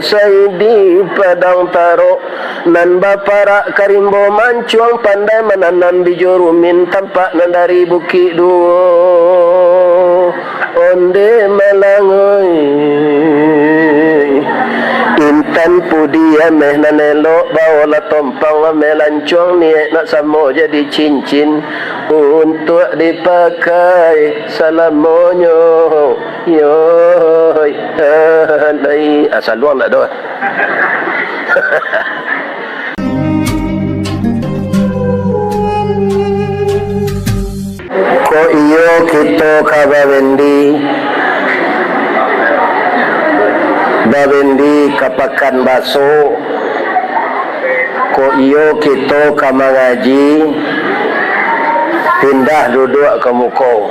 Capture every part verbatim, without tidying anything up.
Sai di Padang Tarok, nan baparak ka rimbo mancuang, pandai mananam bijo rumin, tampak nan dari Bukik Duo. Onde malangoi. Intan pudi ameh nan elok, baolah tompang ameh lancuang, niaik nak samo jadi cincin, untuak dipakai salamonyo. Yoi, alai. Ah, saluang ndak doh. Kok iyo kito ka babendi, babendi ka pakan baso, kok iyo kito ka mangaji, pindah duduak ka muko.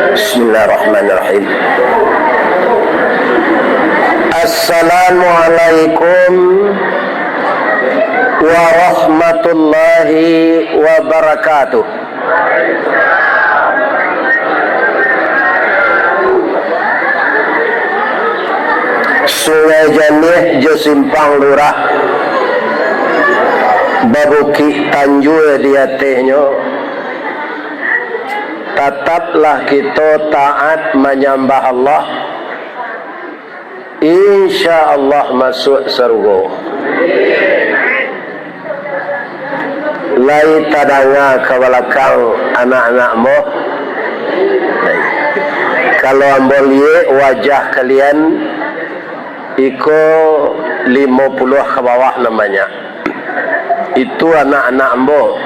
Bismillahirrahmanirrahim. Assalamualaikum warahmatullahi wabarakatuh. Sungai Janiah jo Simpang Lurah, babukik tanjua di atehnyo, tataplah kito taat manyambah Allah, insya Allah masuak sarugo. Lai tadanga ka balakang anak-anak ambo? Lai. Kalau ambo liek wajah kalian, iko limo puluah ka bawah nan banyak. Itu anak-anak ambo.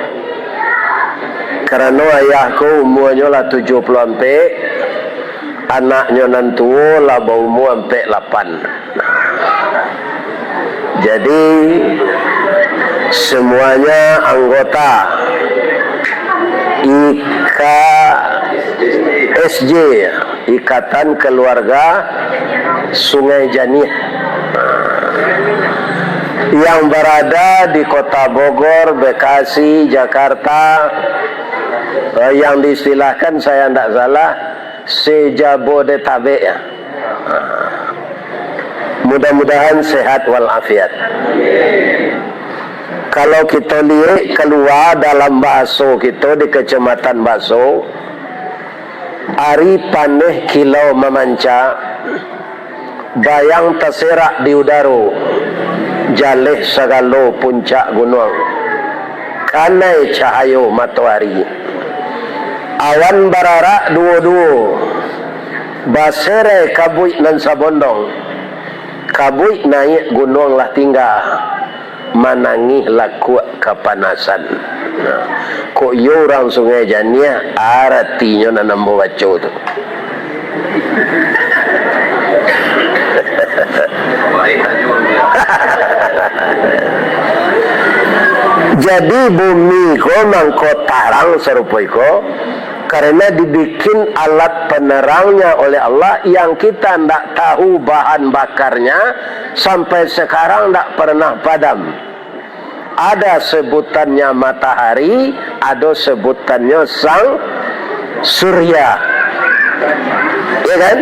Karano ayah ko umuanyo lah tujuah puluah ampek, anaknyo nan tuo lah baumua ampek lapan. Jadi, semuanya anggota I K S J, Ikatan Keluarga Sungai Janiah, yang berada di Kota Bogor, Bekasi, Jakarta, eh, yang diistilahkan, saya ndak salah, se-Jabodetabek, ya. Mudah-mudahan sehat walafiat. Kalau kito liek kalua dalam bahaso kito di Kecamatan Baso, ari paneh kilau mamanca, bayang taserak di udaro, jaleh sagalo puncak gunuang, kanai cahayo matoari. Awan bararak duo-duo, baserai kabuik nan sabondong. Kabuik naiak gunuang lah tingga, manangih lakuak kapanasan. Nah, kok iyo urang Sungai Janiah, aratinyo nan ambo baco tu. Jadi, bumi ko mangko tarang sarupo iko, karena dibikin alat penerangnya oleh Allah yang kita ndak tahu bahan bakarnya, sampai sekarang ndak pernah padam. Ada sebutannya matahari, ada sebutannya sang surya. Ya kan?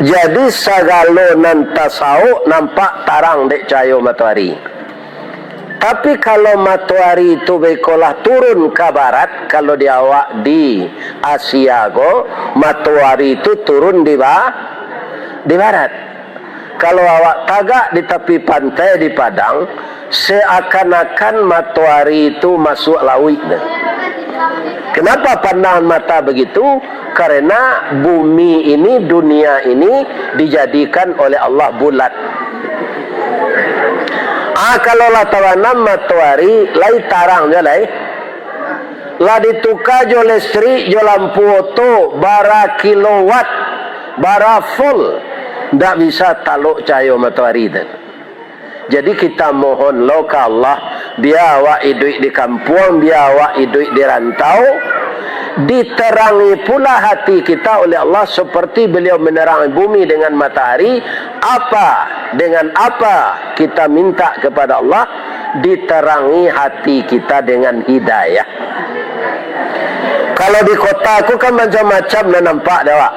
Jadi, sagalo nan tasaok nampak tarang dek cahayo matoari. Tapi, kalau matoari tu baikolah turun ka barat, kalau di awak di Asia ko, matoari tu turun di ba-, di barat. Kalau awak tagak di tapi pantai di Padang, seakan-akan matoari tu masuak lauik tu. Kenapa pandangan mata begitu? Karena bumi ini, dunia ini dijadikan oleh Allah bulat. Ah, kalau lah tabanam matoari, lai tarang jo lai. Lah dituka jo listrik, jo lampu oto, bara kilowatt, bara volt, ndak bisa talok cahayo matoari tu. Jadi, kita mohon lo ka Allah, bia awak iduik di kampuang, bia awak iduik di rantau, diterangi pula hati kita oleh Allah seperti Beliau menerangi bumi dengan matahari. Apa, dengan apa kita minta kepada Allah, diterangi hati kita dengan hidayah? Kalau di kota ko kan macam-macam lah nampak dek awak.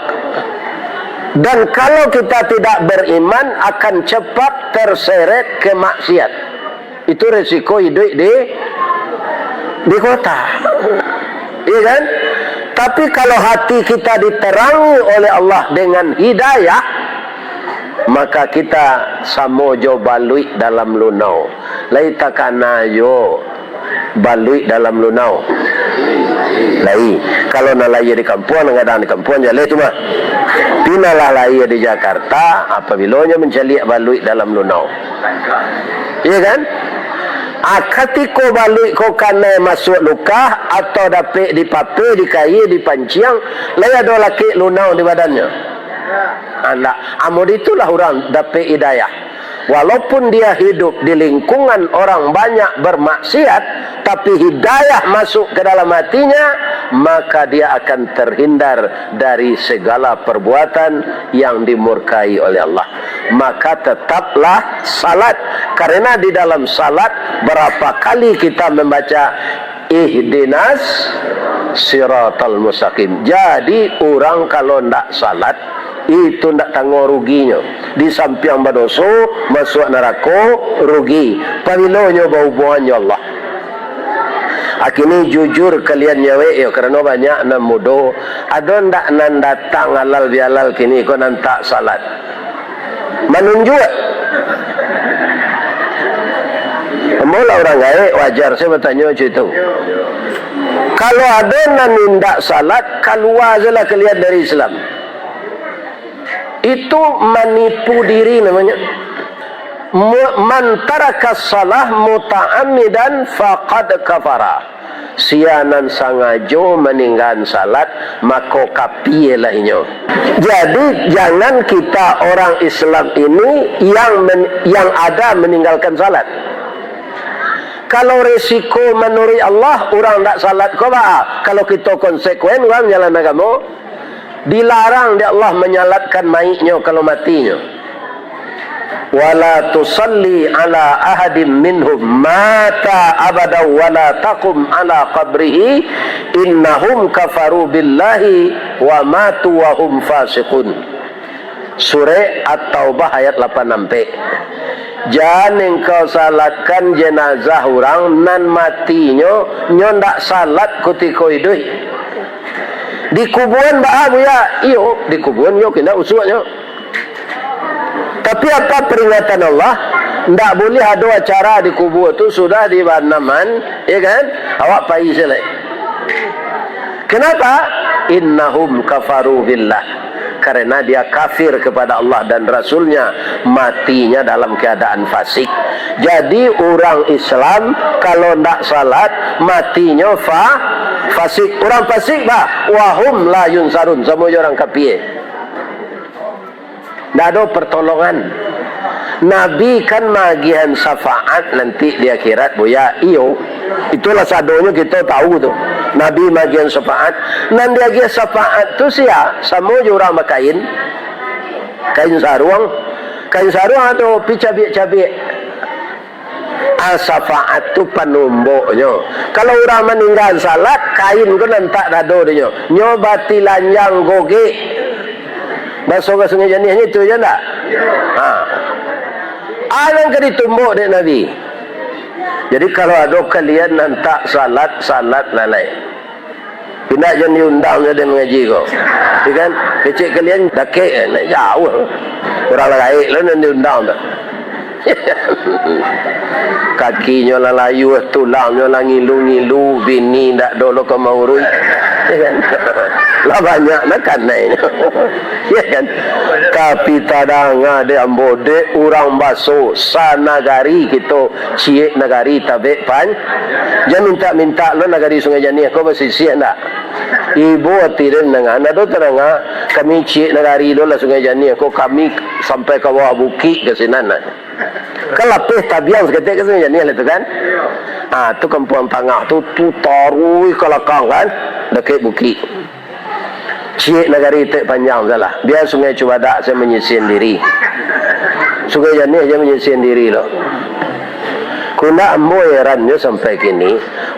Dan kalau kita tidak beriman, akan cepat terseret ke maksiat. Itu resiko hidup di, di kota. Iya kan? Tapi kalau hati kita diterangi oleh Allah dengan hidayah, maka kita samo jo baluik dalam lunau. Lai takana jo baluik dalam lunau. Lai, kalau nan lahia di kampuang, nan gadang di kampuang, jaleh tu mah. Tapi nan lah lahia di Jakarta, apabilo nyo mancaliak baluik dalam lunau. Iya kan? Ah, katiko baluik ko kanai masuak lukah, atau dapek dipapeh, dikaia, dipanciang, lai ado lakek lunau di badannyo? Ah, ndak. Amun itulah urang dapek hidayah. Walaupun dia hidup di lingkungan orang banyak bermaksiat, tapi hidayah masuk ke dalam hatinya, maka dia akan terhindar dari segala perbuatan yang dimurkai oleh Allah. Maka tetaplah salat, karena di dalam salat berapa kali kita membaca, "Ihdinas siratal mustaqim." Jadi, urang kalau ndak salat, itu ndak tangguang ruginyo. Di sampiang badoso, masuak narako, rugi. Pabilo nyo bahubuangan jo Allah? Akini jujur kalian nyawek yo, karano banyak nan mudo. Ado ndak nan datang halal bihalal kini ko nan tak salat? Manunjuak. Ambo lah urang gaek, wajar sajo batanyo cak itu. Kalau ado nan indak salat, kalua sajolah kalian dari Islam. Itu manipu diri namonyo. Mu-, "Man taraka shalah muta'ammidan faqad kafara." Sia nan sangajo maninggaan salat, mako kapielah inyo. Jadi, jangan kita orang Islam ini yang men-, yang ada meninggalkan salat. Kalau resiko manuruik Allah, urang ndak salat ko baa? Kalau kito konsekuen, urang jalan agamo, dilarang dek Allah manyalatkan mayiknyo kalau matinyo. "Wala tusalli ala ahadim minhum mata abada wala taqum ala qabrihi, innahum kafaru billahi wa matu wa hum fasiqun." Surek At-Taubah ayat lapan ampek. Jan engkau salatkan jenazah urang nan matinyo, nyo ndak salat kutiko iduik. Dikubuan baa, Buya? Iyo, dikubuan nyo kena usuaknyo. Tapi apa peringatan Allah? Ndak buliah ado acara di kubua tu, sudah dibanaman, ya kan? Awak pai silek. Kenapa? "Innahum kafaru billah." Karena dia kafir kepada Allah dan Rasulnya, matinya dalam keadaan fasik. Jadi, urang Islam kalau ndak salat, matinyo fa-, fasik. Urang fasik, bah, "Wahum la yunsarun," samo jo urang kapie. Ndak ado pertolongan. Nabi kan maagiahan syafaat nanti di akhirat, Buya. Iyo. Itulah sadonyo kito tahu tu. Nabi maagiahan syafaat. Nan diagiah syafaat tu sia? Samo jo urang bakain. Kain saruang. Kain saruang ado pi cabiak-cabiak. Ah, syafaat tu panumboknyo. Kalau urang maninggaan salat, kain ko nan tak dado dinyo. Nyo batilanjang gogek. Baso ka Sungai Janiah nyo itu je ndak? Ha. Ah, nan ka ditumbok dek Nabi. Jadi, kalau ado kalian nan tak salat, salat lalai. Indak jan diundang sajo mangaji ko. Ya kan? Kecek kalian dakek, nak jauah. Urang lah gaek lo nan diundang tu. Kakinyo lah layuah, tulangnyo lah ngilu-ngilu, bini ndak ado lo ka mauruik. Ya kan? Lah banyak nak kanai. Ya kan? Tapi tadanga dek ambo, dek urang baso, sanagari kito, ciek nagari tabek pan-, jan mintak-mintak lo nagari Sungai Janiah ko basisiah ndak? Ibo ati den danga, ndak do tadanga, kami ciek nagari lo lah Sungai Janiah ko, kami sampai ka bawah bukik ka sinan lah. Kan lapeh tabiang saketek ka Sungai Janiah lah tu kan? Ah, tu Kampuang Tangah tu, tu taruih ka lakang kan, dakek bukik. Ciek nagari tek panjang salah. Bia Sungai Cubadak se manyisiah diri. Sungai Janiah se manyisiah diri lo. Ko ndak ambo heran nyo sampai kini,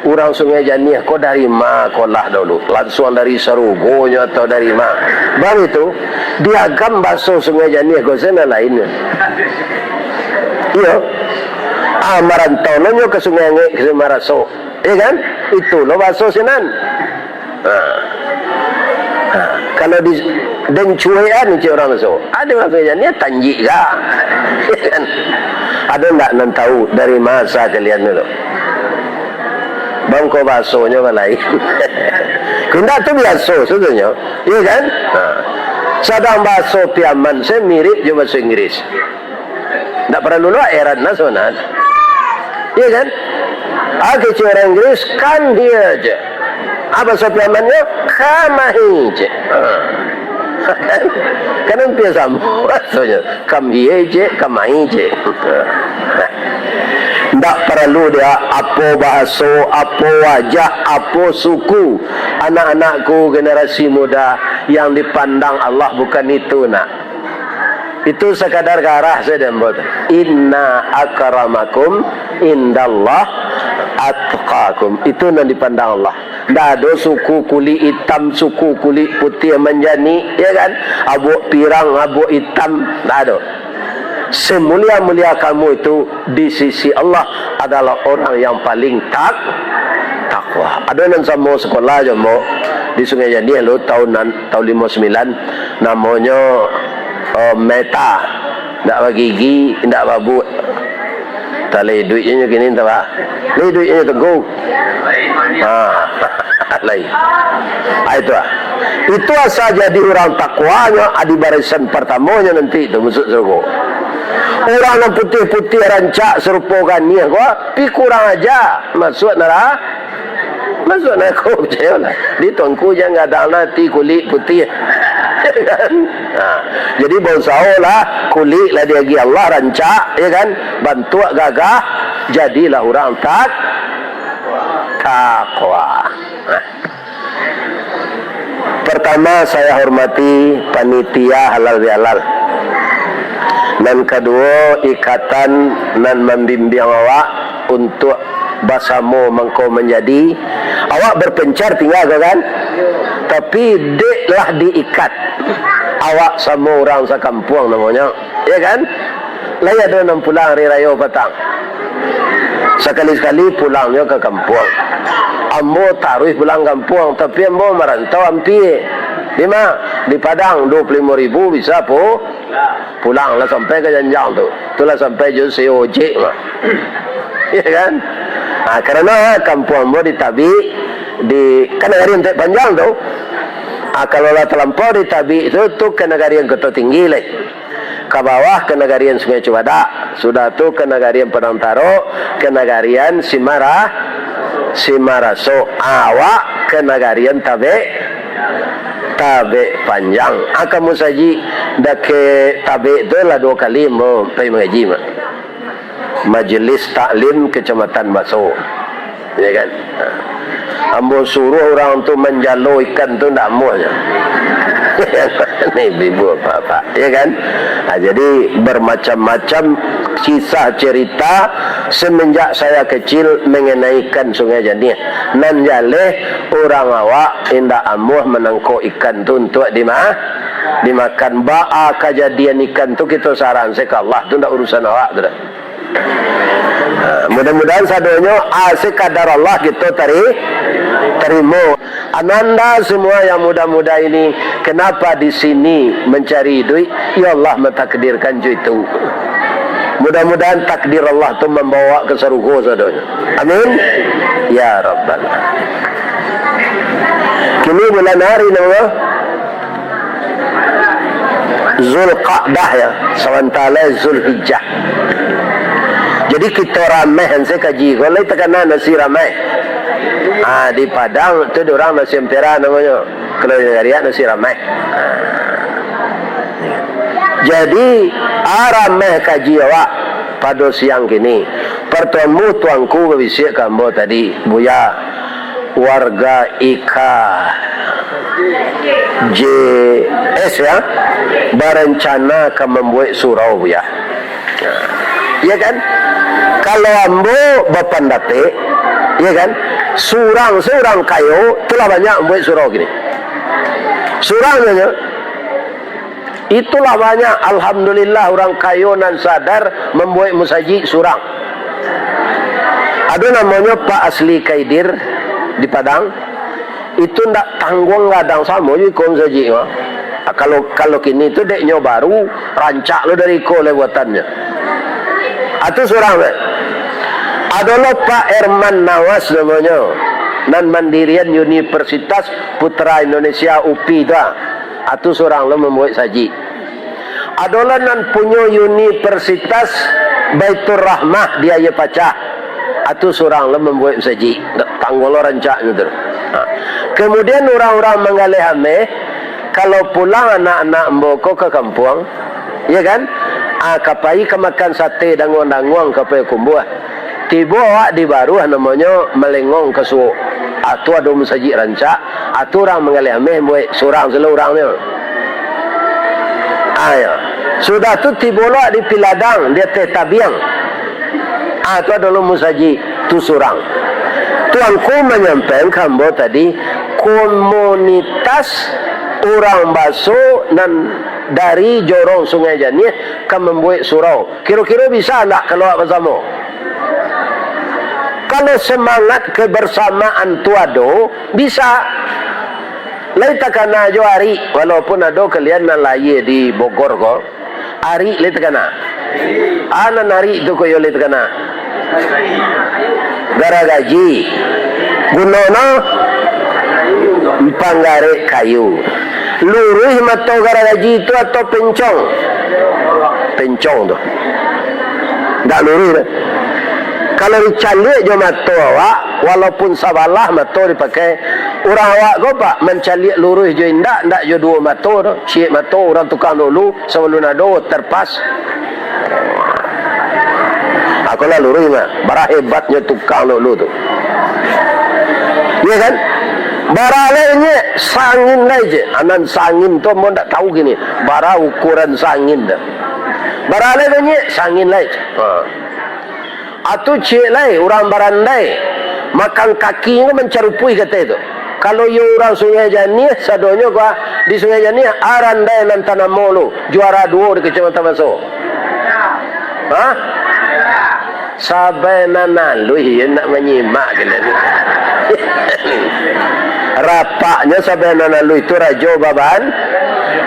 Urang Sungai Janiah ko dari ma ko lah dulu? Lansuang dari sarugonyo atau dari ma? Baitu, di Agam baso Sungai Janiah ko se nan lain. Iyo. Ah, marantau lo nyo ka Sungai Angek, ka Sungai Maraso. Iyo kan? Itu lo baso sinan. Ha. Ha. Kalau di, den cuekan cek urang Maraso. Ado urang Sungai Janiah tanjik ka. Iyo kan? Ado ndak nan tahu dari ma asa kalian tu? Bangko basonyo kan lain. Indak tu biaso sabananyo. Iyo kan? Ha. Sadang baso Piaman se mirip jo baso Inggris. Ndak paralu lo heran lah sabananyo. Iyo kan? Ah, kecek urang Inggris, "Come here," cek. Ah, baso Piamannyo, "Come ahi," cek. Ha. Kan? Kan hampir samo rasonyo. "Come here," cek, "Come ahi," cek. Ndak paralu dia apo bahaso, apo wajah, apo suku. Anak-anakku, generasi muda, yang dipandang Allah bukan itu, nak. Itu sakadar garah sajo ambo tu. "Inna akramakum indallah atqakum." Itu nan dipandang Allah. Ndak ado suku kulik itam, suku kulik putiah manjani, iyo kan? Abuak pirang, abuak itam, ndak ado. Semulia-mulia kamu itu di sisi Allah adalah orang yang paling tak-, takwa. Ado nan samo sakolah jo ambo di Sungai Janiah lo, tahun nan, tahun limo sambilan, namonyo, eh, Meta. Ndak bagigi, ndak babuak. Talai duitnyo kini, entah bah. Lai duitnyo tengku. Ha. Lai. Ah, itu ah. Itu asa jadi urang takwanyo, ah, di barisan partamonyo nanti tu masuak surga. Urang nan putiah-putiah rancak sarupo ganiah ko, pi kurang aja masuak narako. Masuak narako, picayolah. Di Tuanku jan gadang lah ati kulik putiah. Kan? Ha. Jadi, bausaholah, kulik lah diagiah Allah rancak, iyo kan? Bantuak gagah, jadilah urang tak-, takwa. Ha. Pertama, saya hormati panitia halal bihalal. Nan kaduo, ikatan nan mambimbiang awak untuak basamo mangko manjadi. Awak berpencar tingga ko kan? Tapi dek lah diikat. Awak samo urang sakampuang namonyo. Iyo kan? Lai ado nan pulang ari rayo patang. Sakali-sakali pulangnyo ka kampuang. Ambo taruih pulang kampuang, tapi ambo marantau ampia. Dima? Di Padang, duo puluah limo ribu bisa pu-, pulang lah sampai ka Janjang tu. Tu lah sampai jo sewa ojek mah. Iyo kan? Ha, karano kampuang ambo di Tabik, di, kan nagari Antek Panjang tu. Ha, kalau lah talampau di Tabik tu, tu ka nagari Koto Tinggi lai. Ka bawah ka nagarian Sungai Cubadak, sudah tu ka nagarian Padang Taro, ka nagarian Simara-, Simaraso. Awak ka nagarian Tabek, Tabek Panjang. Aka musajik dakek Tabek tu lah duo kali ambo pai mangaji mah. Majelis Taklim Kecamatan Baso. Ya kan? Ambo suruah urang tu manjalo ikan tu ndak amuahnyo. Ni ibu-ibu, bapak-bapak, ya kan? Ha, jadi bermacam-macam kisah cerita semenjak saya kecil mengenai ikan Sungai Janiah. Nan jaleh urang awak indak amuah manangkok ikan tu untuak dima-, dimakan. Baa kajadian ikan tu kito sarahan se ka Allah, tu ndak urusan awak tu doh. Ha, mudah-mudahan sadonyo, ah, sekadar Allah kito tari-, tarimo. Ananda semua yang muda-muda ini, kenapa di sini mencari duit? Ya Allah mentakdirkan jo itu. Mudah-mudahan takdir Allah tu mambawa ka sarugo sadonyo. Amin. Ya Rabbal Alamin. Kini bulan hari namonyo? Zulqa'dah, ya, sabanta lai Zulhijjah. Jadi kito rameh se kaji ko, lai takana nasi rameh. Ah, di Padang tu di urang nasi ampera namonyo. Kalau di nagari nasi rameh. Ah. Jadi, ah, rameh kaji awak pado siang kini. Partamo tuanku babisiak ka ambo tadi, Buya, warga I K J S, ya, barencana ka mambuek surau, Buya. Ya kan? Kalau ambo bapandapek, ya kan, surang se urang kayo, tu lah banyak mambuek surau kini. Surang sajo. Itulah banyak, alhamdulillah, urang kayo nan sadar mambuek musajik surang. Ado namonyo Pak Asli Kaidir di Padang. Itu ndak tangguang gadang, samo jo iko musajik ko. Ah, kalau, kalau kini tu dek nyo baru, rancak lo dari iko lai buatannyo. Ah, tu surang, eh. Ado lo Pak Erman Nawas namonyo, nan mandirian Universitas Putra Indonesia, upi tu, ah. Ah, tu surang lo mambuek sajik. Ado lo nan punyo Universitas Baitur Rahmah di Aia Pacah. Atu surang lo mambuek musajik. Tangguang lo rancaknyo tu. Ha. Kemudian urang-urang manggaleh ameh, kalau pulang anak-anak ambo ko ka kampuang, ya kan? Ah, ka pai ka makan sate danguang-danguang ka Payakumbuah. Tibo awak di baruah namonyo Malengong ka Suok. Ah, tu ado musajik rancak. Ah, tu urang manggaleh ameh buek surang selo urangnyo. Ah, ya. Sudah tu tibo lo di Piladang, di ateh tabiang. Ah, tu ado lo musajik, tu surang. Tuanku manyampaikan ka ambo tadi, komunitas urang baso nan dari jorong Sungai Janiah ka mambuek surau. Kiro-kiro bisa ndak kalau awak basamo? Kalau semangat kebersamaan tu ado, bisa. Lai takana jo arik, walaupun ado kalian nan lahia di Bogor ko, arik lai takana. Ah, nan arik tu ko yo lai takana. Garagaji. Gunono panggarek kayu. Luruih mato garagaji tu atau pencong? Pencong tu. Ndak luruih tu. Kalau dicaliak jo mato awak, walaupun sabalah mato dipakai, urang awak ko, Pak, mancaliak luruih jo indak, ndak jo duo mato tu. Ciek mato urang tukang dulu, sabalun ado terpas. Aku lah luruih mah. Bara hebatnyo tukang dulu tu. Iya kan? Bara lai nyo sangin lai je. Anan sangin tu ambo ndak tahu kini. Bara ukuran sangin tu. Bara lai nyo sangin lai je. Ha. Atu ciek lai urang barandai. Makan kaki ko mancarupuih katai tu. Kalau iyo urang Sungai Janiah, sadonyo ko di Sungai Janiah, a randai nan tanamo lu, juara duo di Kecamatan Baso. Ha? Sabai nan aluih, iyo nak manyimak kalian. Rapaknyo sabai nan aluih tu Rajo Baban,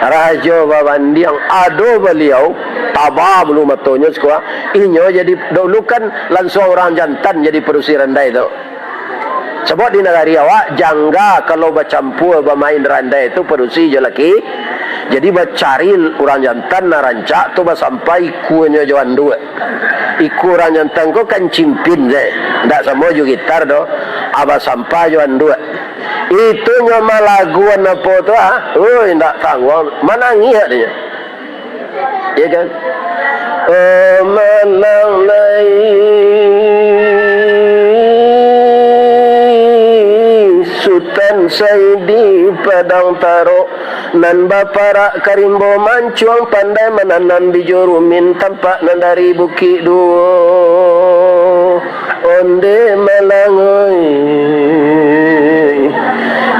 Rajo Babandiang. Ado baliau, taba bulu matonyo siko. Inyo jadi, dulu kan lansuang urang jantan jadi padusi randai tu. Sabab di nagari awak, jangga kalau bacampua bamain randai tu padusi jo laki. Jadi bacari urang jantan nan rancak tu basampa ikuanyo jo anduak. Ikua urang jantan ko kan cimpin se, ndak samo jo gitar doh. Ah, basampa jo anduak. Itu nyo malaguan apo tu, ah? Oi, ndak tangguang, manangih awak dinyo. Ya kan? Oh, manang lai Sutan Saidi Padang Tarok, nan baparak ka rimbo mancuang, pandai mananam bijo rumin, tampak nan dari Bukik Duo. Onde malang oi,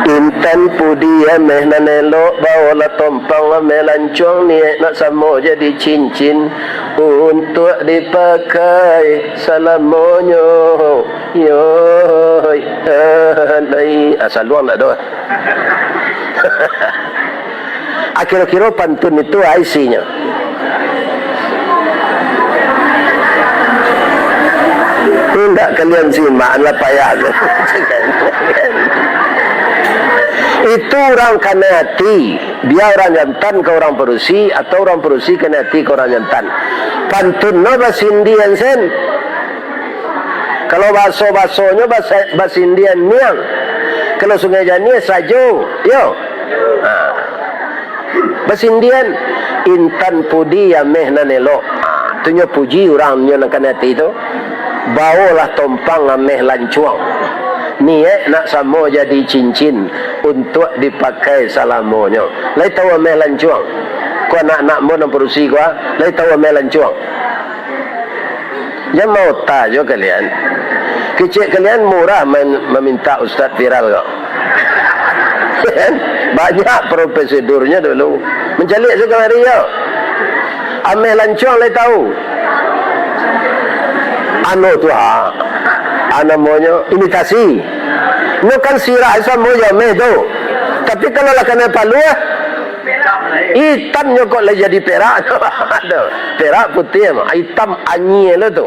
intan pudi ameh nan elok, baolah tompang ameh lancuang, niaik nak samo jadi cincin, untuak dipakai salamonyo. Yoi, alai. Ah, saluang ndak doh. Ah, kiro-kiro pantun itu a isinyo. Indak kalian simak lah payah tu. Itu urang kanai ati, bia urang jantan ka urang padusi, atau urang padusi kanai ati ka urang jantan. Pantun no basindian sen. Kalau baso-basonyo basa-, basindian niang. Kalau Sungai Janiah sajo, yo. Ha. Basindian, intan pudi ameh nan elok. Ha, tu nyo puji urang nyo nan kanai ati tu. Baolah tompang ameh lancuang. Niaik nak samo jadi cincin untuak dipakai salamonyo. Lai tahu ameh lancuang? Ko anak-anak ambo nan padusi ko, ah, lai tahu ameh lancuang? Jan maota jo kalian. Kecek kalian murah main, mamintak ustaz viral ko. Kan? Banyak prosedurnyo dulu. Mancaliak se kamari yo. Ameh lancuang lai tahu. Anu tu ha. Ah, namonyo imitasi. Nyo kan sirah samo jo ameh tu. Tapi kalau lah kanai paluah, itamnyo kok lah jadi perak. Aduh, perak putih mah. Itam anyia lo tu.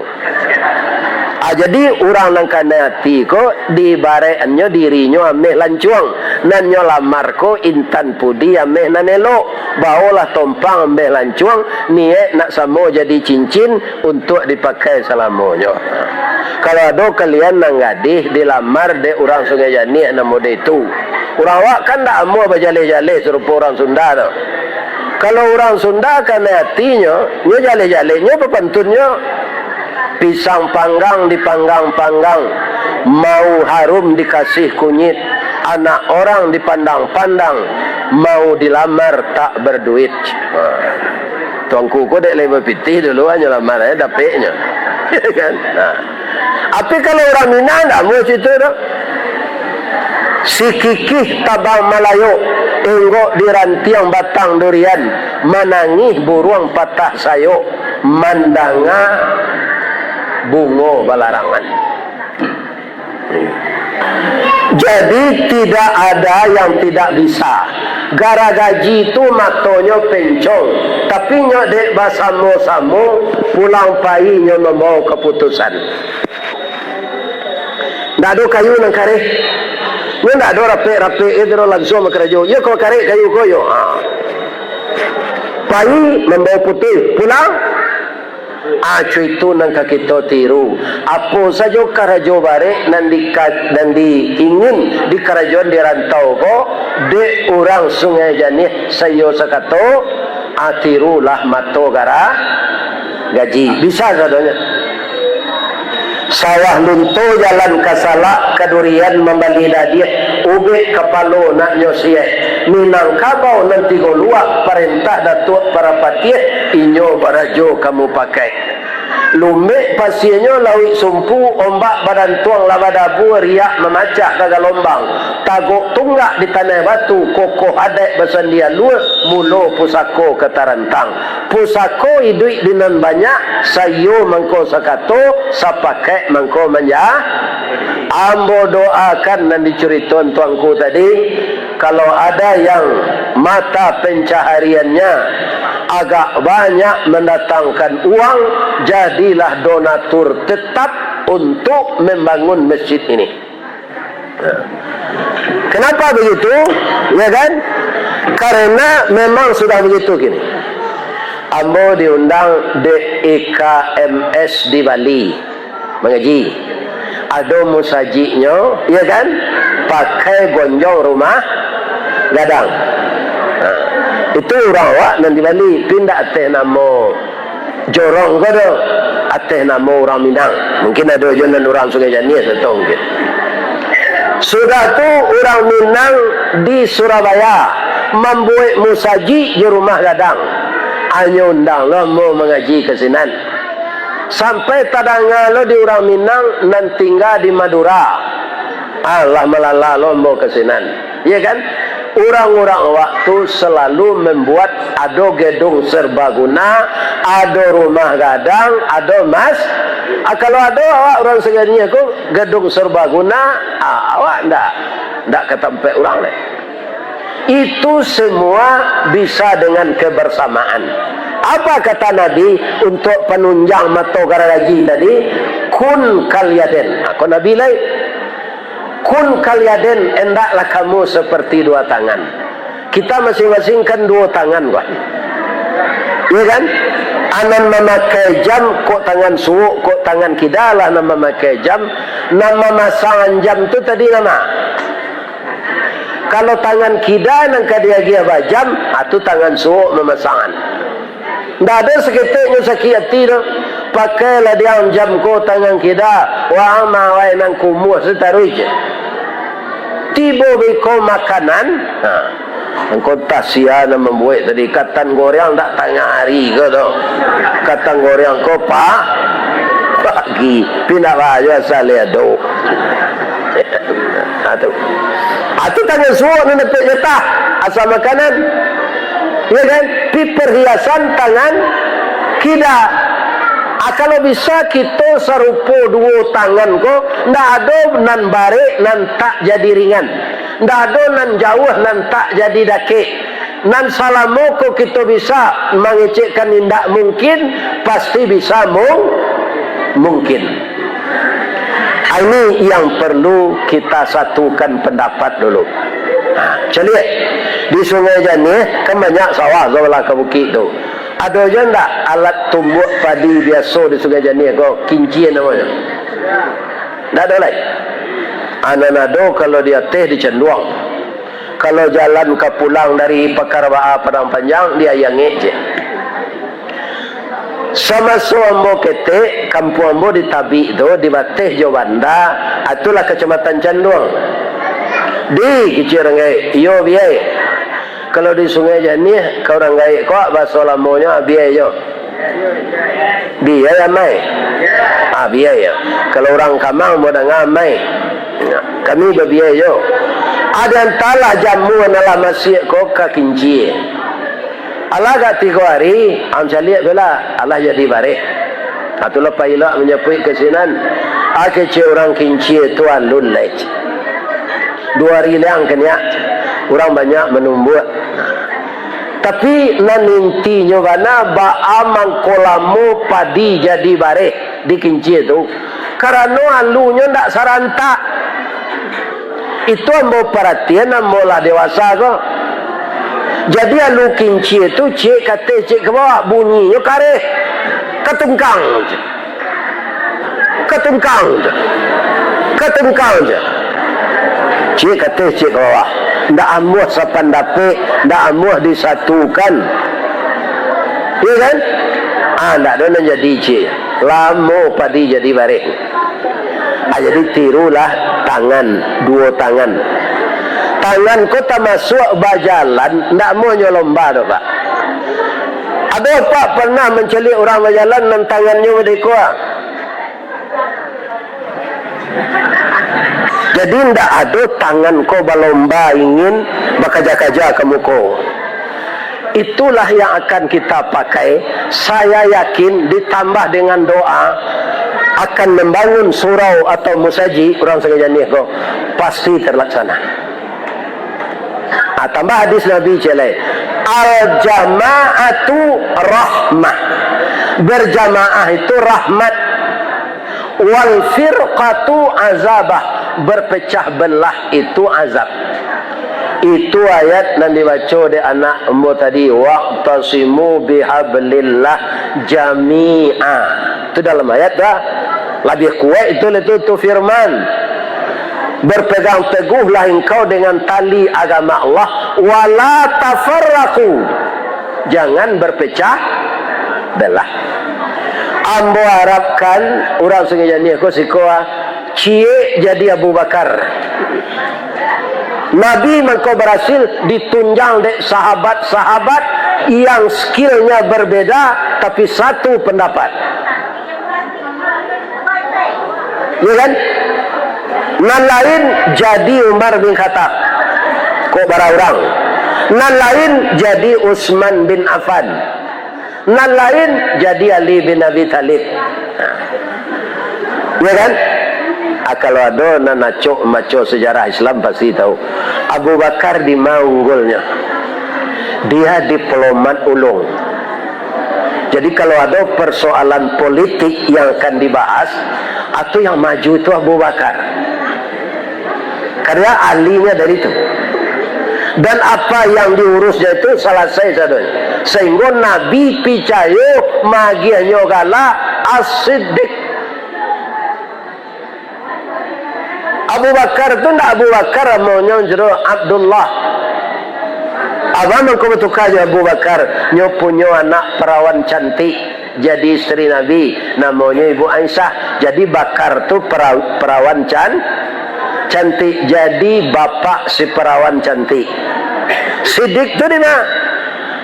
Ah, jadi urang nan kanai ati ko, diibaratannyo dirinyo ameh lancuang, nan nyo lamar ko intan pudi ameh nan elok, baolah tompang ameh lancuang, niaik nak samo jadi cincin untuak dipakai salamonyo. Kalau ado kalian nan gadih dilamar dek urang Sungai Janiah nan mode itu, urang awak kan ndak amuah bajaleh-jaleh sarupo urang Sunda tu. Kalau urang Sunda kanai atinyo, nyo jaleh-jaleh, nyo bapantunnyo, pisang panggang dipanggang-panggang, mau harum dikasih kunyit, anak orang dipandang-pandang, mau dilamar tak berduit. Ha. Tuangku ko dek lai bapitih dulu, hanyo lamar aja dapeknyo. Kan? Nah. Tapi kalau urang Minang, ndak amuah situ tu. Sikikih tabang malayok, enggok di rantiang batang durian, manangih buruang patah sayok, mandanga bungo balarangan. Jadi, tidak ada yang tidak bisa. Garagaji tu matonyo pencong, tapi nyo dek basamo-samo pulang pai nyo mambawa kaputusan. Ndak ado kayu nan kareh. Nyo ndak ado rapek-rapek, iyo tu langsuang bakarajo. Iyo ko kareh kayu ko, iyo. Ha. Pai mambawa putih, pulang. Ah, co itu nan ka kito tiru. Apo sajo karajo barek nan dika-, nan diingin dikarajoan di rantau ko, dek urang Sungai Janiah saiyo sakato, ah, tirulah mato gara-, gaji. Bisa sadonyo. Sawah lunto jalan ka salak, ka durian mambali dadiah, ubek kapalo naknyo siek. Minangkabau nan tigo luak, parentah Datuak Parapatiah, inyo barajo ka mupakaik. Lumbek pasianyo lauik sumpu, ombak badantuang lah badabua, riak mamacah ka galombang. Tagok tunggak di tanah batu, kokoh adaik basandi alua, mulo pusako ka tarantang. Pusako iduik di nan banyak, saiyo mangko sakato, sapakaik mangko manja-, ambo doakan nan dicuritoan tuangku tadi, kalau ada yang mata pencahariannya agak banyak mandatangkan uang, jadilah donatur tetap untuk membangun masjid ini. Kenapa begitu? Ya kan? Karena memang sudah begitu kini. Ambo diundang dek I K M S di Bali mangaji. Ado musajiknyo, ya kan? Pakai gonjong rumah gadang. Ha. Itu urang awak nan di Bali, pindah ateh namo jorong ko do, ateh namo urang Minang. Mungkin ado jo nan urang Sungai Janiah sato mungkin. Sudah tu urang Minang di Surabaya mambuek musajik jo rumah gadang. Anyo undang lo ambo mangaji ka sinan. Sampai tadanga lo di urang Minang nan tingga di Madura. Alah malala lo ambo ka sinan. Iya kan? Urang-urang awak tu selalu membuat ado gedung serbaguna, ado rumah gadang, ado mas-, ah, kalau ado awak urang Sungai Janiah ko gedung serbaguna, ah, awak ndak, ndak ka tampek urang lai. Itu semua bisa dengan kebersamaan. Apa kata Nabi untuk penunjang mato garagaji tadi? Kun kal yaden. Ah, ko Nabi lai. Kun kal yaden, endaklah kamu seperti dua tangan. Kita masing-masing kan duo tangan, kan? Iya kan? Anan mamakai jam, kok tangan suok, kok tangan kida lah nan mamakai jam. Nan mamasangan jam tu tadi nama? Kalau tangan kida nan ka diagiah bajam, ah, tu tangan suok mamasangan. Ndak ado saketek nyo sakik ati doh. Pakailah diang jam ko tangan kida, waang mawai nan kumuah sataruih je. Tibo biko makanan, ha, angko tasia nan mambuek tadi, katan goreang ndak tangah ari ko doh. Katan goreang ko pa-, Pagi, pindah bahayo asal dia tu. Ha, tu. Ha, tu tangan suok nan dapek jatah, asal makanan. Ya kan? Pi perhiasan tangan kida. Ha, kalau bisa kito sarupo duo tangan ko, ndak ado nan barek, nan tak jadi ringan. Ndak ado nan jauah, nan tak jadi dakek. Nan salamo ko kito bisa mangecekkan indak mungkin, pasti bisa mung-, mungkin. Ah, ini yang perlu kita satukan pendapat dulu. Ha, caliak, di Sungai Janiah kan banyak sawah sabalah ka bukik tu. Ado juo ndak alat tumbuak padi biaso di Sungai Janiah ko, kincia namonyo? Ndak ado lai. Nan ado kalau di ateh di canduang. Kalau jalan ka pulang dari Pakar Baa Padang Panjang, di Ayie Angek je. Samaso ambo ketek, kampuang ambo di tabik tu, di bateh jo banda, itulah Kacamatan Canduang. Di, kecek urang gaek, iyo biai. Kalau di Sungai Janiah, ka urang gaek ko, bahaso lamonyo, ah, biai jo. Biai amai. Ah, biai yo. Kalau urang Kamang mau danga amai. Kami babiai jo. Ado antalah jamu nan lah masiak ko ka kincia. Alah agak tigo ari, ang caliak bela, alah jadi bareh. Ah, tu lah pailok manyapuik ka sinan. Ah, kecek urang kincia tu alun lai. Duo ari liang kaniak. Urang banyak manumbuak. Tapi, nan intinyo bana, baa mangko lamo padi jadi bareh di kincia tu? Karano alunyo ndak sarantak. Itu ambo paratian, ambo lah dewasa ko. Jadi, alu kincia tu ciek ka ateh, ciek ka bawah, bunyinyo kareh. Katungkang. Katungkang je. Katungkang je. Ciek ka ateh, ciek ka bawah. Ndak amuah sapandapek, ndak amuah disatukan. Iyo kan? Ah, ndak ado nan jadi, ciek. Lamo padi jadi bareh. Ah, jadi tirulah tangan, duo tangan. Tangan ko tamasuak bajalan, ndak amuah nyo lomba doh, Pak. Ado, Pak, pernah mancaliak urang bajalan nan tangannyo badeko? Jadi, ndak ado tangan ko balomba ingin bakaja-kaja ka muko. Itulah yang akan kita pakai. Saya yakin, ditambah dengan doa, akan membangun surau atau musajik, urang Sungai Janiah ko, pasti terlaksana. Ah, tambah hadis Nabi ciek lai, "Al-jama'atu rahmah." Berjamaah itu rahmat. "Wal firqatu azabah." Berpecah belah itu azab. Itu ayat nan dibaco dek anak ambo tadi, "Wa'tasimu bihablillah jami'a." Itu dalam ayat dah. Labiah kuaik itu, itu, itu firman. Berpegang teguhlah engkau dengan tali agama Allah, wala tafarraqu, jangan berpecah belah. Ambo harapkan urang Sungai Janiah ko siko, ah, ciek jadi Abu Bakar. Nabi mangko barasil ditunjang dek sahabat-sahabat yang skillnya berbeda, tapi satu pendapat. Ya kan? Nan lain jadi Umar bin Khattab. Kok bara urang? Nan lain jadi Utsman bin Affan. Nan lain jadi Ali bin Abi Thalib. Ya kan? Ah, kalau ado nan acok maco sejarah Islam, pasti tahu. Abu Bakar di ma unggulnya? Dia diplomat ulung. Jadi, kalau ado persoalan politik yang akan dibahas, atau yang maju itu Abu Bakar. Karena ahlinya dari itu. Dan apa yang diurusnya itu selesai sadonyo. Sehingga Nabi picayo magiahnyo gala As-Siddiq. Abu Bakar tu ndak Abu Bakar, namonyo jero Abdullah. Apo mangko batuka jo Abu Bakar? Nyo punyo anak perawan cantik jadi isteri Nabi, namonyo Ibu Aisyah. Jadi Bakar tu pera-, perawan can-, cantik, jadi bapak si perawan cantik. Sidik tu di ma?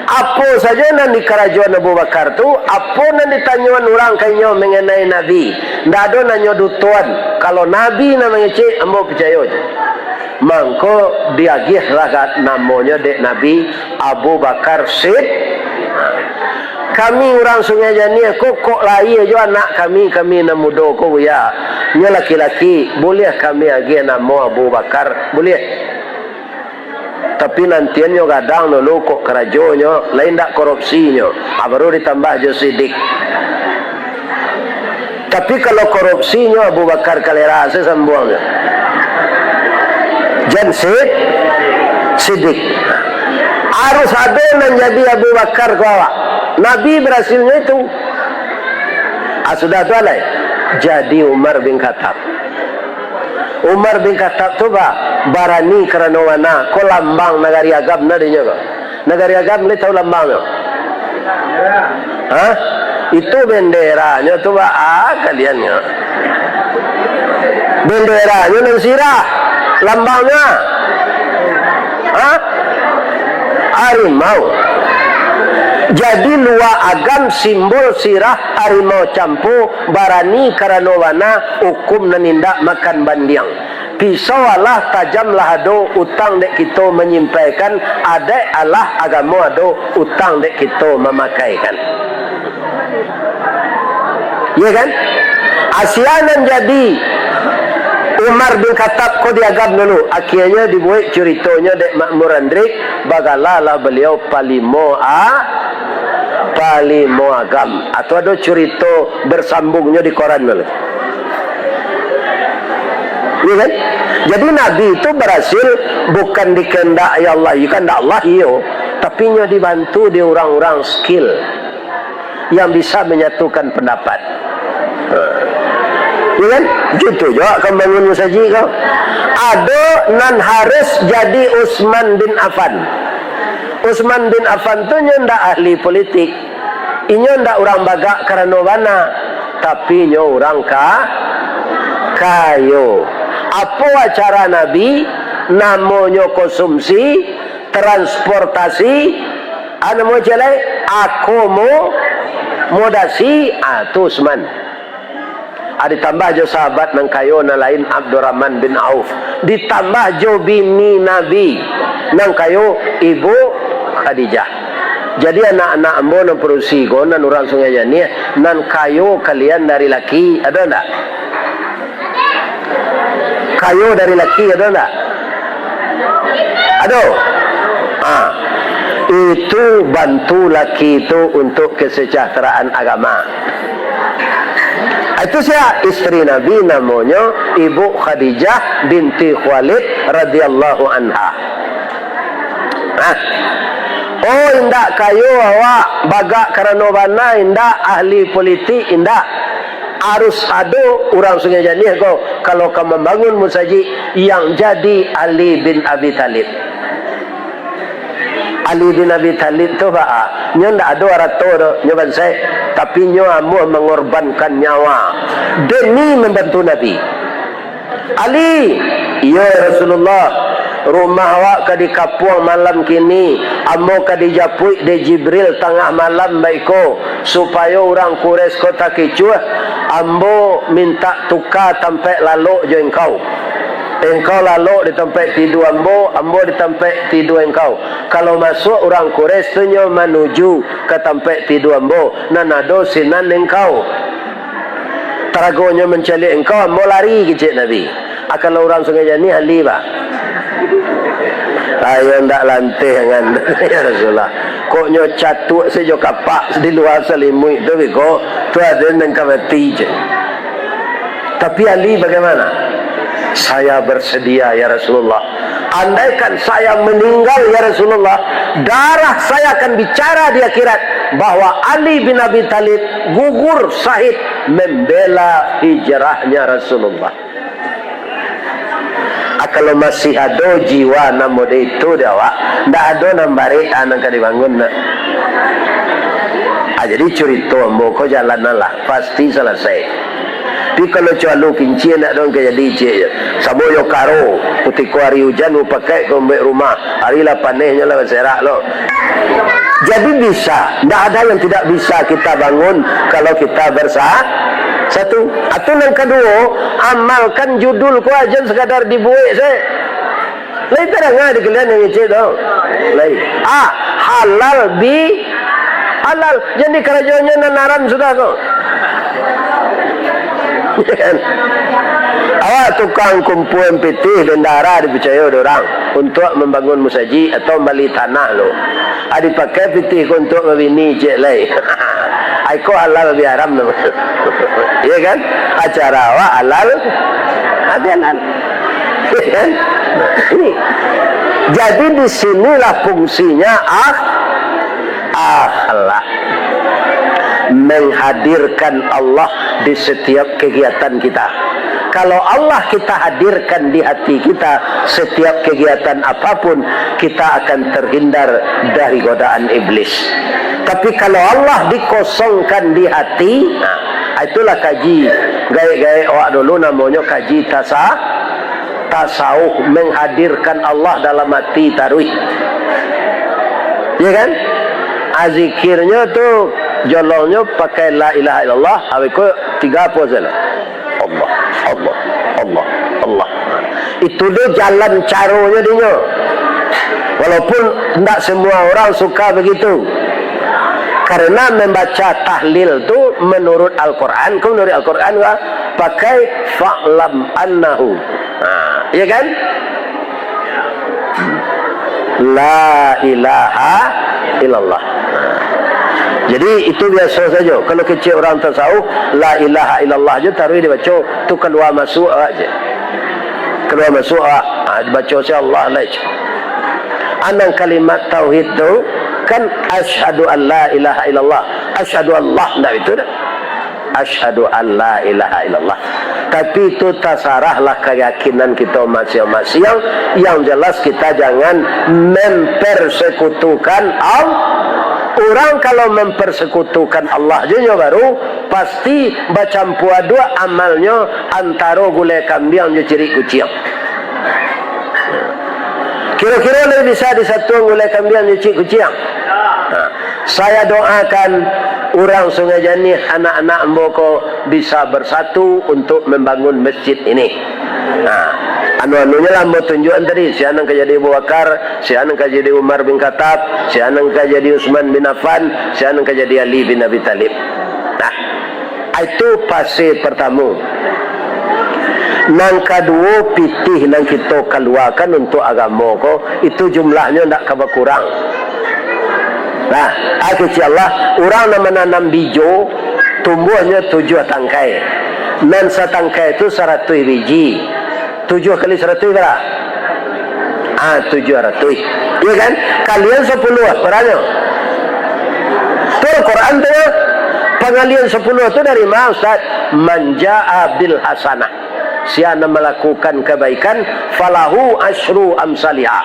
Apo sajo nan dikarajoan Abu Bakar tu, apo nan ditanyoan urang ka inyo manganai Nabi, ndak ado nanyo dutoan. Kalau Nabi nan mangecek, ambo picayo je. Mangko diagiahlah namonyo dek Nabi, Abu Bakar Sid-, kami urang Sungai Janiah ko, kok lahia jo anak kami, kami nan mudo ko, Buya. Nyo laki-laki, buliah kami agiah namo Abu Bakar? Buliah. Tapi nantian nyo gadang dulu, kok karajonyo, lain ndak korupsinyo. Ah, baru ditambah jo sidik. Tapi kalau korupsinyo, Abu Bakar Kalera se sambuangnyo. Jan si-, sidik. Harus ado nan jadi Abu Bakar ko awak. Nabi barasilnyo itu. Ah, sudah tu alai. Jadi Umar bin Khattab. Umar bin Khattab tu ba-, barani karano bana, ko lambang nagari Agam na dinyo ko. Nagari Agam lai tahu lambangnyo? Hah? Itu benderanyo tu ba-, ah, kalian nyo. Benderanyo nan sirah, lambangnyo. Hah? Harimau. Jadi lua Agam simbol sirah harimau campo, barani karano bana, ukum nan indak makan bandiang. Pisau alah, tajam lah ado, utang dek kito manyimpaikan, adaik alah, agamo ado, utang dek kito mamakaikan. Iya kan? Asia nan jadi Umar bin Khattab ko di Agam dulu, akhianyo dibuek curitonyo dek Makmur Andrik, bagalalah baliau Palimo A-, Palimo Agam. Atau ado curito bersambungnyo di koran dulu. Iya kan? Jadi Nabi itu barasil bukan dikehendaki Allah, iyo kehendak Allah, iyo. Tapi nyo dibantu di urang-urang skill yang bisa menyatukan pendapat. Ya kan? Gitu juga kan bangun masajid ko. Ado nan harus jadi Utsman bin Affan. Utsman bin Affan tu nyo ndak ahli politik. Inyo ndak urang bagak karano bana, tapi inyo urang ka-, kayo. Apo acara Nabi? Namonyo konsumsi, transportasi, ah, namo ciek lai? Akomodasi, ah, tu Utsman. Ah, ditambah jo sahabat nan kayo nan lain, Abdurrahman bin Auf. Ditambah jo bini Nabi nan kayo, Ibu Khadijah. Jadi, anak-anak ambo nan padusi ko, nan urang Sungai Janiah, nan kayo kalian dari laki, ado ndak? Kayo dari laki, ado ndak? Ado. Ha. Itu bantu laki itu untuk kesejahteraan agama. Itu sia? Isteri Nabi namonyo Ibu Khadijah binti Khuwailid radhiyallahu anha. Nah. Oh, indak kayo awak, bagak karano bana, indak, ahli politik, indak. Harus ado urang Sungai Janiah ko, kalau ka mambangun musajik, yang jadi Ali bin Abi Thalib. Ali bin Abi Thalib tu, ba, nyo ndak ado arato doh, nyo bansaik, tapi nyo amuah mangorbankan nyawa demi mambantu Nabi. Ali, iyo, ya Rasulullah, rumah awak ka dikapuang malam kini, ambo ka dijapuik dek Jibril tangah malam baiko, supayo urang Quraisy ko takicuah, ambo mintak tuka tampek lalok jo engkau. Engkau lalok di tampek tidua ambo, ambo di tampek tidua engkau. Kalau masuak urang Quraisy tu nyo manuju ka tampek tidua ambo, nan ado sinan engkau. Taragonyo mancaliak engkau, ambo lari, kecek Nabi. Ah, kalau urang Sungai Janiah, Ali, bah. Ayo ndak lanteh angan, ya Rasulullah. Kok nyo catuak sajo kapak di lua salimuik tu, biko, tu ado nan ka mati je. Tapi Ali bagaimana? Saya bersedia, ya Rasulullah. Andaikan saya meninggal, ya Rasulullah, darah saya akan bicara di akhirat bahwa Ali bin Abi Thalib gugur syahid membela hijrahnya Rasulullah. Ah, kalau masih ado jiwa nan mode itu di awak, ndak ado nan barek, ah, nan ka dibangun, nak. Ah, jadi curito ambo ko jalan lah, pasti selesai. Tapi kalau calo kincia, ndak doh ka jadi ciek je. Samo jo karo, kutiko ari ujan, bapakaik ka umbek rumah, ari lah panehnyo lah baserak lo. Jadi bisa, ndak ada yang tidak bisa kita bangun kalau kita bersa-, satu. Atau yang kedua, amalkan judul ko aja sekadar dibuek se. Lai tadanga di kalian nan ngecek tu? Lai. Ah, halal bi halal. Jadi karajonyo nan haram sudah tu. Awak tukang kumpuan pitih bendahara dipicayo dek urang untuak mambangun musajik atau mambali tanah lo. Ah, dipakai pitih ko untuak babini ciek lai. Ai ko halal bi haram tu. Iya kan? Acara awak halal, ah, bi halal. Jadi di sinilah fungsinya ah-, akhlak. Menghadirkan Allah di setiap kegiatan kita. Kalau Allah kita hadirkan di hati kita, setiap kegiatan apapun, kita akan terhindar dari godaan iblis. Tapi kalau Allah dikosongkan di hati, nah, itulah kaji gaek-gaek awak dulu, namonyo kaji tasa-, tasawuf, menghadirkan Allah dalam hati taruih. Ya kan? Ah, zikirnyo tu, jolongnyo pakai la ilaha illallah, awak ko tiga apo sajo. Allah, Allah, Allah, Allah. Itu deh jalan caronyo dinyo. Walaupun ndak semua orang suka begitu. Karena membaca tahlil tu menurut Al-Quran, ko menurut Al-Quran, wah, pakai fa'lam annahu. Ha, iya kan? La ilaha illallah. Jadi, itu biaso sajo. Kalau kecek urang tasawuf, la ilaha illallah je taruih dibaco, tu kalua masuak awak je. Kalua masuak awak, ha, dibaco se Allah lai je. Anang kalimat tauhid tu, kan, "Asyhadu an la ilaha illallah." Asyhadu Allah, ndak itu dah. Asyhadu an la ilaha illallah. Tapi itu tasarahlah keyakinan kita masing-masing. Yang jelas kita jangan mempersekutukan Allah. Orang kalau mempersekutukan Allah je nyo baru pasti bacampur aduk amalnyo antaro gulai kambiang jo cirik kuciang. Kiro-kiro lai bisa disatuan gulai kambiang jo cirik kuciang? Nah, saya doakan urang Sungai Janiah, anak-anak ambo ko bisa bersatu untuk membangun masjid ini. Nah, anu-anunyo lah ambo tunjuakan tadi, sia nan ka jadi Abu Bakar, sia nan ka jadi Umar bin Khattab, sia nan ka jadi Utsman bin Affan, sia nan ka jadi Ali bin Abi Thalib. Nah, itu fase partamo. Nan kaduo, pitih nan kito kaluakan untuak agamo ko, itu jumlahnyo ndak ka bakurang. Nah, a kecek Allah, urang nan mananam bijo, tumbuahnyo tujuah tangkai. Nan satangkai tu saratuih biji. Tujuah kali saratuih bara? Ah, tujuah ratuih. Iya kan? Kalian sapuluah, baranyo? Tu Al-Quran tu, pangalian sapuluah tu dari ma, Ustaz? "Man jaa bil hasanah." Sia nan malakukan kabaikan, falahu asyru amsaliha.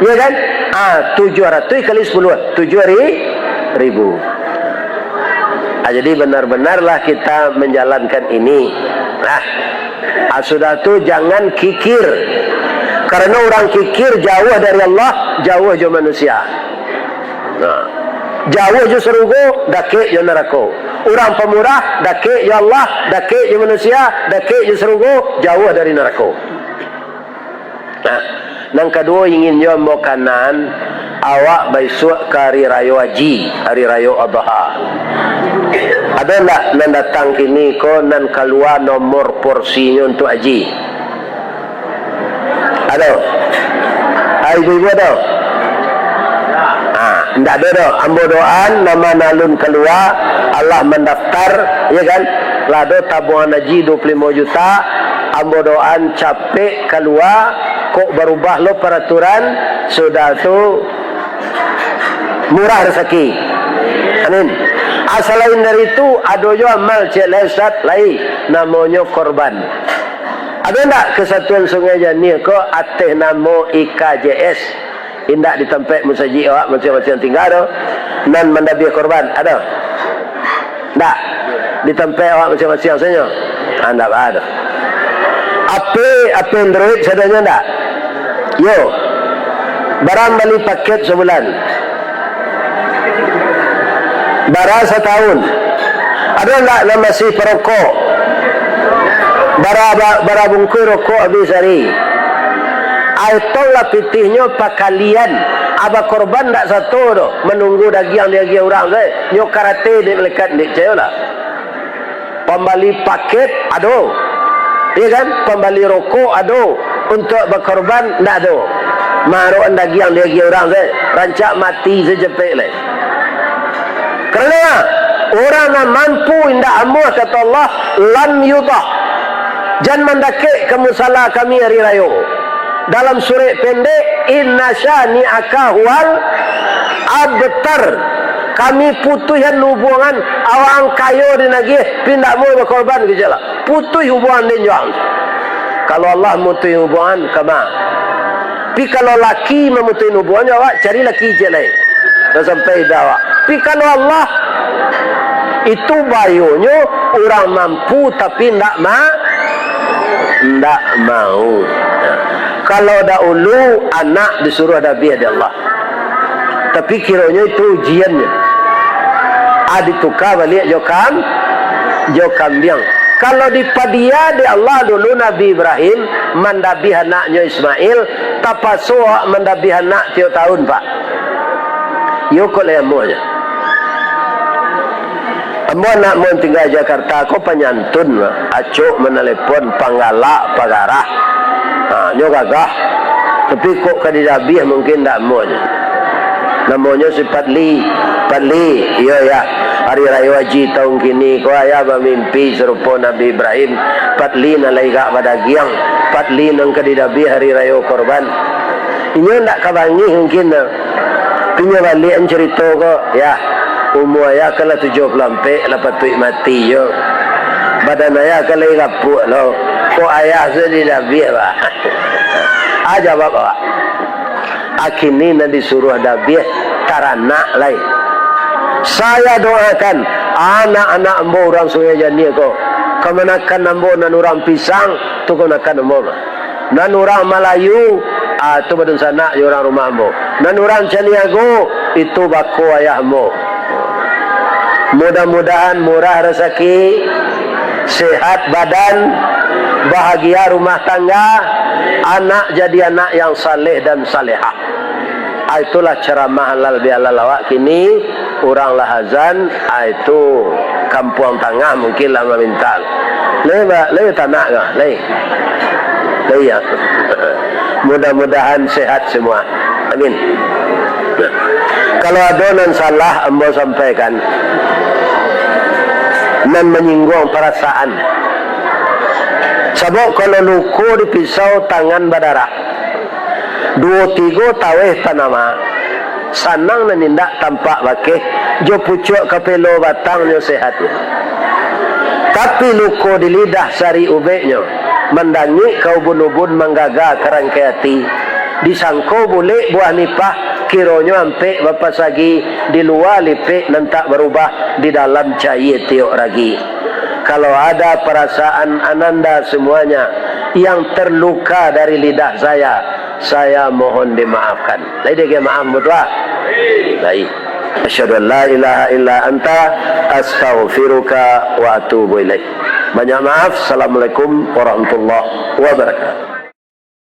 Iya kan? Ah, tujuah ratuih kali sapuluah, tujuah ri-, ribu. Ah, jadi benar-benarlah kita menjalankan ini. Nah, ah, sudah tu jangan kikir. Karena orang kikir jauh dari Allah, jauh jo manusia. Nah, jauh jo sarugo, dakek jo narako. Urang pamurah, dakek jo Allah, dakek jo manusia, dakek jo sarugo, jauh dari narako. Nah, nan kaduo ingin jo ambo kanan, awak baisuak ka Hari Rayo Haji, Hari Rayo Adha. Ado ndak nan datang kini ko nan kalua nomor porsinyo untuak haji? Ado? Ah, ibu-ibu ado? Ah, ndak ado doh. Ambo doaan, nama nan alun kalua, alah mandaftar, ya kan? Lah ado tabuangan haji dua puluh limo juta, ambo doaan capek kalua, kok barubah lo paraturan, sudah tu murah rasaki. Amin. Ah, salain dari tu, ado jo amal ciek lai, Ustaz, lai, namonyo korban. Ado ndak Kesatuan Sungai Janiah ko ateh namo I K J S? Indak di tampek musajik awak masiang-masiang tingga tu, nan mandabiah korban, ado? Ndak. Di tampek awak masiang-masiang sajo. Ah, ndak baa doh. Ape, ape Android sadonyo ndak? Yo. Bara bali paket sabulan? Bara satahun? Ado ndak nan masih parokok? Bara, ba-, bara bungkuih rokok abih sahari? Ai, tonglah pitihnyo pakalian. Aba korban ndak sato doh, manunggu dagiang diagiah urang sae. Nyo karate dek malaikat, ndak picayolah. Pambali paket ado, iyo kan? Pambali rokok ado, untuak bakorban ndak ado. Marokan dagiang diagiah urang sae, rancak mati sajo capek lai. Karano urang nan mampu indak amuah, kato Allah, "Lam yudah." Jan mandakek ka musala kami ari rayo. Dalam surek pendek, "Inna syani'aka huwal abtar." Kami putuihan hubungan, awak ang kayo di nagiah, pi ndak amuah bakorban, keceklah. Putuih hubungan den jo ang. Kalau Allah mutuih hubungan, kama. Pi kalau laki mamutuihan hubungan jo awak, cari laki ciek lai. Dah sampai dah awak. Pi kalau Allah, itu bayonyo urang mampu tapi ndak ma-, ndak mau. Kalau dahulu anak disuruah dabiah dek Allah. Tapi kironyo itu ujiannyo. Ah, dituka baliak jo kam-, jo kambiang. Kalau dipadia dek Allah dulu Nabi Ibrahim mandabiah anaknyo Ismail, tapaso awak mandabiah anak tiok tahun, Pak. Iyo kok lai amuahnyo. Ambo anak ambo nan tingga Jakarta ko panyantun, acok manalepon, panggalak, pagarah. Ha, nyo gagah. Tapi kok ka didabiah mungkin ndak amuahnyo. Namonyo si Padli. Padli, iyo, Yah. Hari Rayo Haji taun kini ko, Ayah bamimpi sarupo Nabi Ibrahim. Padli nan lai gak badagiang. Padli nan ka didabiah Hari Rayo Korban. Inyo ndak ka bangih mungkin, nah. Tapi nyo baliakan carito ko, Yah, umua Ayah kan lah tujuah puluah ampek, lah patuik mati jo. Badan Ayah kan lai rapuak lo. Kok Ayah tu didabiah, bah? Ah, jawab awak. Ah, kini nan disuruah dabiah taranak lai. Saya doakan anak-anak ambo urang Sungai Janiah ko, kamanakan ambo nan urang Pisang, tu kamanakan ambo mah. Nan urang Malayu, ah, tu badunsanak jo urang rumah ambo. Nan urang Caniago, itu bako ayah ambo. Mudah-mudahan murah rasaki, sehat badan, bahagia rumah tangga, anak jadi anak yang saleh dan salehah. Ah, itulah ceramah halal bihalal awak kini. Urang lah azan, ah, itu Kampuang Tangah mungkin lah maminta. Lai ba-, lai tanak kah? Lai. Lai, ya. Mudah-mudahan sehat semua. Amin. Nah, kalau ado nan salah ambo sampaikan, nan manyingguang parasaan. Sabab kalau luko di pisau, tangan badarah. Duo tigo taweh tanama, sanang nan indak tampak bakeh, jo pucuak kapelo batangnyo sehatnyo. Tapi luko di lidah sari ubeknyo, mandangik ka ubun-ubun, manggaga ka rangkai ati. Disangko bulek buah nipah, kironyo ampek bapasagi, di lua lipek nan tak barubah, di dalam cayie tiok ragi. Kalau ada parasaan ananda semuanya yang terluka dari lidah saya, saya mohon dimaafkan. Lai diagiah maaf, Mutua? Baik. Asyhadu an la ilaha illa anta, astaghfiruka wa atubu ilaik. Banyak maaf. Assalamualaikum warahmatullahi wabarakatuh.